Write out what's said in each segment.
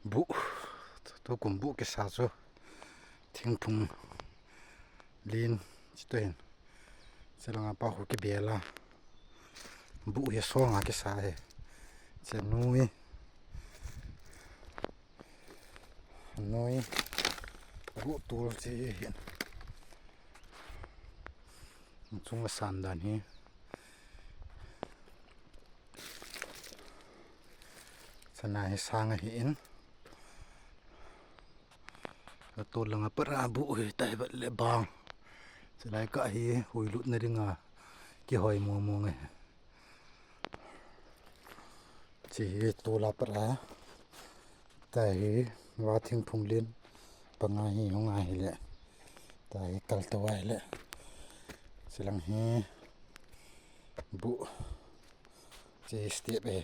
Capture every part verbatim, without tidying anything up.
Buh, tukum buh kisa chu thingphung lin chitohin. Chelanga pa khu kibela. Buh hi songa kisa hi. Chenui. Nui. Buh tul chi hin. Chunga san dan hi. Chana hi sang ahi in. Tol langa para buh hi tai bat le bang. Chulai ka hi huilut na dinga kihoi mo mo nge. Chi hi tol a para. Tai hi va thingphung lin panga hi hung ahi le. Tai hi kal to ahi le. Chilang hi buh. Chi step e.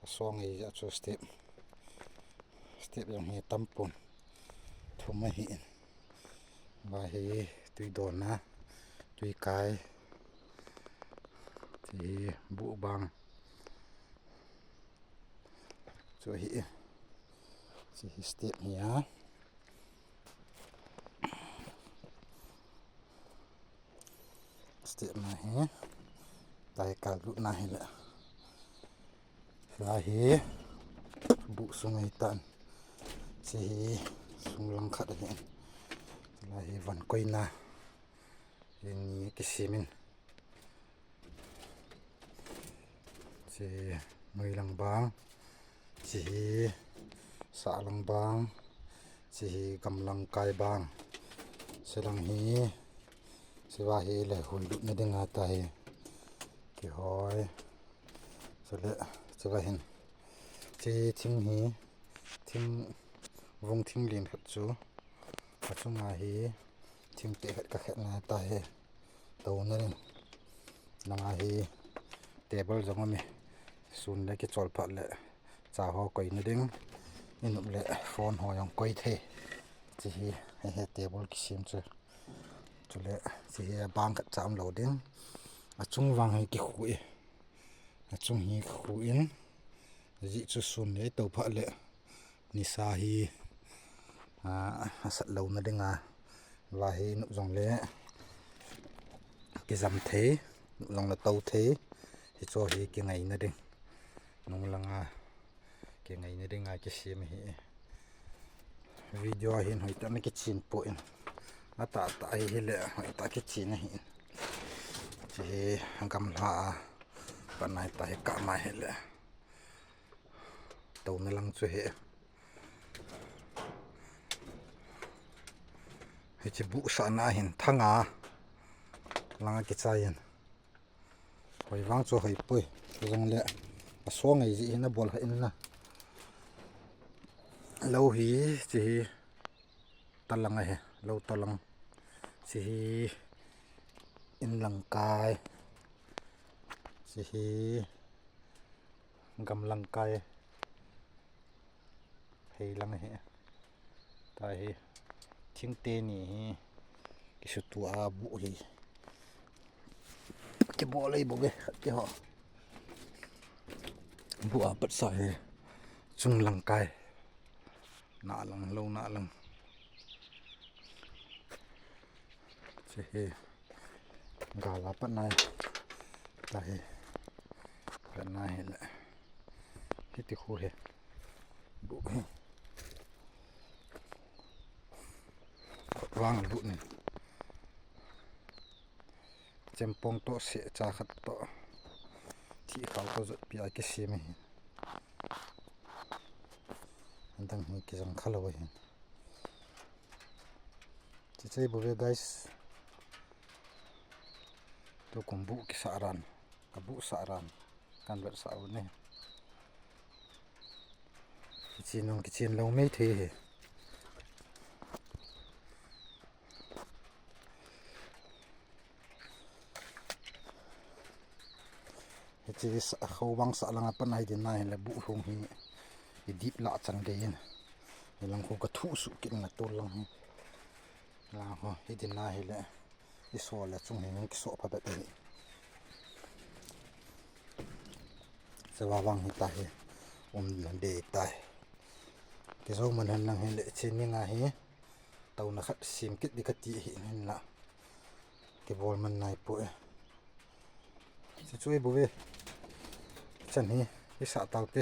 Asong ei ja chu step. Step jong hi tampon. Thum ahi in. Va hi tui dona, tui kai. Chi hi buh bang. Chu hi. Chi hi step hi a. Step na hi. Tai kal lut na hi le. La hi. Buh sung hi tan. Chi hi sung lang khat hi. La hi van koi na. Hi ni kisimin. Chi nui lang bang. Chi hi sah lang bang. Chi hi gam lang kai bang. Chi lang hi. Chi va hi le huilut na dinga tai. Kihoi. Chule, chi va hin. Chi thing hi. Thing vung thing lin khat chu. Achunga hi. Thing te khat ka khat na tai. Tona ding. Langa hi table jong um e. Sun le kichol phat le cha ho koi na ding. Inop le phone ho jong koi thei. Chi hi, hi, hi table kisem chu. Chule, chi hi bang khat cha um lou ding. Achung vang hi kikhu e. Achung hi kikhu in. Ji chu sun le to phat le. Nisa hi, a, asat lou na dinga. Va hi nup jong le. Kijam thei, nup jong le to thei. Hi cho hi kingai na ding. Nung langa. Kingai na dinga kisem hi. Video hin hoi ta na kichin po in. Ata ta hi hi le, hoi ta kichin hi. Chi hi gamla a. Panai ta hi ka mai hi le. Tona lang chu hi. Hichi buh sahna hin thanga langa kichai in. Hoi vang chu hoi poi. Jong le asong ei ji hin abol ha in na. Lou hi chi hi. Talang ahi, lou talang. Chi hi in lang kai. Chi hi gam lang kai. Hei lang ahi. Tai hi. Thing teni hi. Kisutu a buh hi. Kibol ei buh ve. Kihou. Buh a pat sa hi. Chung lang kai. Na lang, lou na lang. Chi hi. Gala pat nai. Ta hi. Pat nai hi le. Hiti khu hi. Buh hi. Vang buh ni. Chempong to se cha khat to. Thi khau to jot pi a kisem hi. Andang hi kijang kha lou hin. Chi chei bo ve guys. Tukum buh kisa ran. Ka buh sah ran. Kan vet sah u ne. Kichin nung kichin lou mei thei hi. Hichi sa, khou bang sah langa pat nai din nai le buh hung hi. I dip la chan gei in. Hi lang khu ka thu su kin nga tol lang hi. Lang ho, hi din nai hi le. I so le chung hi nung kiso pha bet hi. Sa wa bang hi ta hi. Um na de tai. Kijou man hen lang hile, che ni nga hi. Taona khat sem kit di kati hi hinla. Kibol man nai poi. Chu chu e bu ve. Chan hi, i sa tau te.